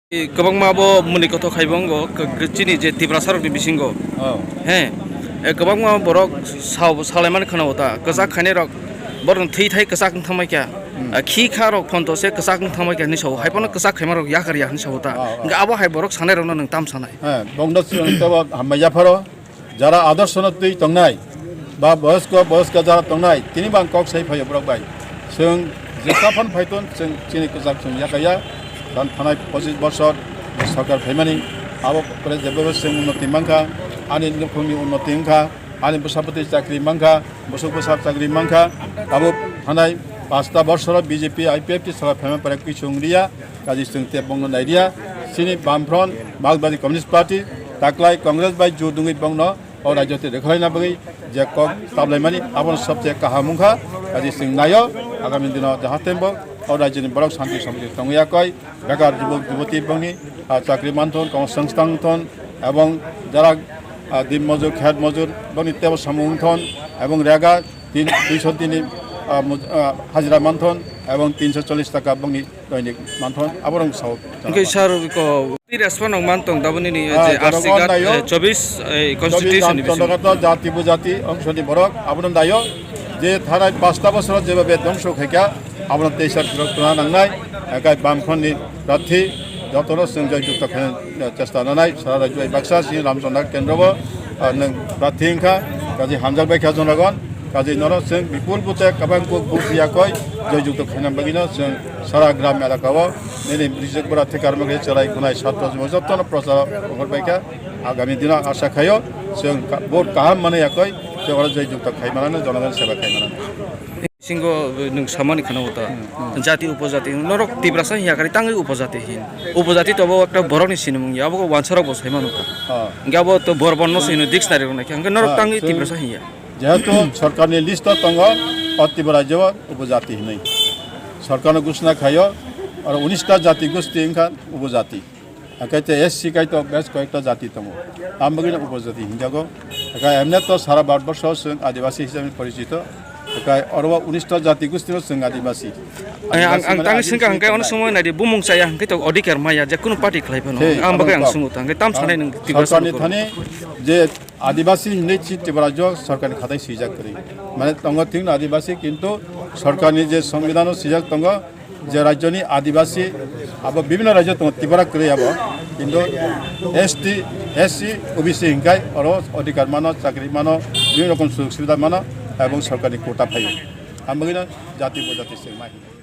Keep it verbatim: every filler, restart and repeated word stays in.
Kwbangma bo muni kothok khai bo wngo, k-, k-, chini je Tiprasa rokni bisingo. Oh. He, e, kwbangma borok sa-, salaimani khwnao ta, kwchak khainai rok, borokni thwi thai kwchak wng thangbai kha. Hmm. A, khi kha rok phonto se kwchak wng thangbai kha hinwi sao, hai phano kwchak khaima rok yakar ya hinwi sao ta. Oh, oh. Hwnkhe abo hai borok sanai rokno nwng tam sanai? He, bongno chwng tebo hambai yapharo. Jara adorshono twi tongnai, ba boyosko, boyoska jara tongnai, tini bo ang kok sai phaio borok bai. Chwng jesa phano phaiton, chwng chini kwchak chwng yakaya, dan thanai pochis bochor je sarkar phaimani, abo pore jebebe chwng unnoti mankha, ani nukhungni unnoti wngkha, ani bwsapoti chakri mankha, bwswk bwsa chakri mankha, abo thanai pasta borsoro B J P, I P F T sarkar phaima pore kichung riya, kaji chwng tei bongno nairia, chini Bamfront, Marxbadi Communist Party, taklai Congress bai jut wngwi bongno o rajyo twi rwkhlaina bagwi je kok tablaimani, abono sobse kaham wngkha. Kaji chwng naio, agami dino jahate bo o rajyoni borok shanti samriti tongwi yakoi, bekar jubok juboti bongni, ah, chakri manthon, kongma songstang thon, ebong jara, ah, din mojur, khet mojur, bongni tebo samung thon, ebong rega tin, duiso tini, ah, muj-, ah, hajira manthon, ebong tinso chollis taka bongni doinik manthon, aborok sao. Hwnkhe sir ko twi respond rok man tong daboni ni Ah, je jorogo R C card, naio. Eh, chobis, eh, Chobis constitution ni bisingo. Ramchandra Ghato jati bujati ongsoni borok, abono naio je thanai pasta bosoro jeba be dongso khaikha, abono teisa phirok tuna nangnai, ekai Bamfront ni prarthi, jotono chwng joy jukto khaina chesta nanai, sara rajyo bai baksa si Ramchandra kendro bo, ah, nwng prarthi wngkha, kaji hamjak bai kha jonogon, kaji norok chwng bipul bute kabang kuk buk yakoi joy jukto khaina bagwino chwng sara gram elaka o nini rijik bora thikar mangwi chwrai khwnai satro jottono prochar ongkhor bai kha. Agami dino asha khaio chwng ka-, vote kaham manwi yakoi chwng oro joy jukto khai manano, jonogon seba khai manano. Singo nwng samani khana uta. Hmm, hmm. Jati upojati norok Tiprasa hiya kari tangwi upojati hin. Upojati to bo ekta borokni sinimung ya, abo wansarok bo sai manu ta. Ha. Hingke abo to borok bono sino dictionary rok naikha. Hingke norok Ha, tangwi chwng Tiprasa hiya. Jehetu sorkarni list o tongo, o Tripura rajyo o upojati hinwi. Sorkarno ghosna khaio, oro unis ta jati gosti wngkha upojati. Hake te S C kai to bes koyekta jati tongo. Tam bagwi no upojati hinjago. Hake emne to sara Bharatborsho chwng Adibasi hisabe porichito. Hake oro unis ta jati gosti no chwng Adibasi. Ang, ang, Adibasi ang mane tangwi singka Adibasi hingke ono tongnai. Somoy naidi bumung chaya hingke to odhikar maya je kunu party khlai phano. Thik, Ang bagwi ang kok. Sungo ta hingke tam Ang sanai nang Tiprasa sorkarni nokoro. Thani je Adibasi hinwi chi Tripura rajyo sorkarni khatai swijak kwrwi. Mane tongo thik no Adibasi kintu sorkarni je songbidhano swijak tongo, je rajyoni Adibasi abo bibhinno rajyo tongo, Tripura kwrwi abo, kintu S T, S C, O B C hinkai oro odhikar mano, chakri mano, bibhinno rokom sujog subidha mano, ebong sorkarni quota phaio. Ang bagwino jati upojati se ma hinwi.